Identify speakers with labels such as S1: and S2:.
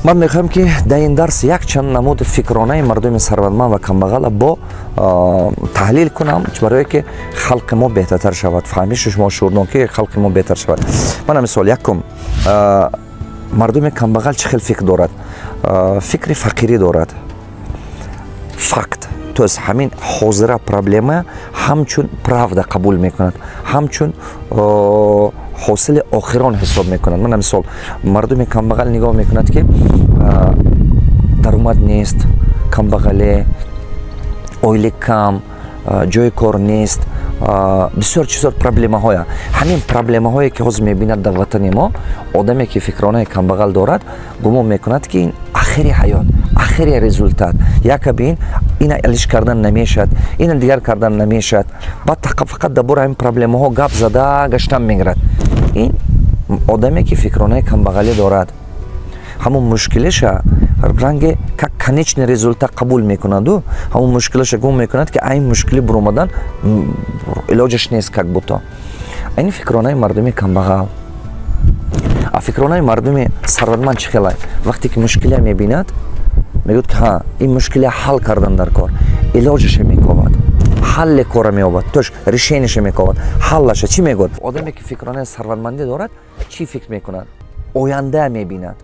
S1: Ман мехоҳам, ки дар ин дарс якчанд намуди фикронаи мардуми сарватманд ва камбағала бо таҳлил кунам, барое ки халқи мо беҳтартар шавад, фаҳмиши шумо, шуурнокии халқи мо беҳтар шавад. Мана мисол: якум, мардуми камбағал чӣ хел фикр дорад? Фикри фақирӣ дорад. Факт, то есть ҳамин ҳозира проблема ҳамчун правда қабул мекунад, ҳамчун ҳосили охирон ҳисоб мекунад. Мана мисол, мардуми камбағал нигоҳ мекунад, ки даромад нест, камбағале, ойлик кам, ҷои кор нест, бисёр чизор, проблемаҳоя. Ҳамин проблемаҳое, ки ҳозир мебинад дар ватани мо, одаме, ки фикронаи камбағал дорад, гумон мекунад, ки ин ахири ҳаёт, ахири результат, якаби ин ина алиш кардан намешавад, ина дигар кардан намешавад. Баъд фақат дар бораи ҳамин проблемаҳо гап зада гаштан мегирад. Ин одаме, ки фикронаи камбағалӣ дорад, ҳамон мушкилиша ранге как конечный результат қабул мекунаду ҳамон мушкилаша гумон мекунад, ки айн мушкилӣ буромадан илоҷаш нест, как будто. Ин фикронаи мардуми камбағал. А фикронаи мардуми сарватманд чӣ хелай? Вақте ки мушкилия мебинад, мегӯяд, ки ҳа, ин мушкилия ҳал кардан дар кор, илоҷаша мековад, ҳалле кора меёбад, то есть решение ша мековад, ҳаллаша. Чӣ мегӯяд одаме, ки фикронаи сарватмандӣ дорад? Чӣ фикр мекунад? Оянда мебинад.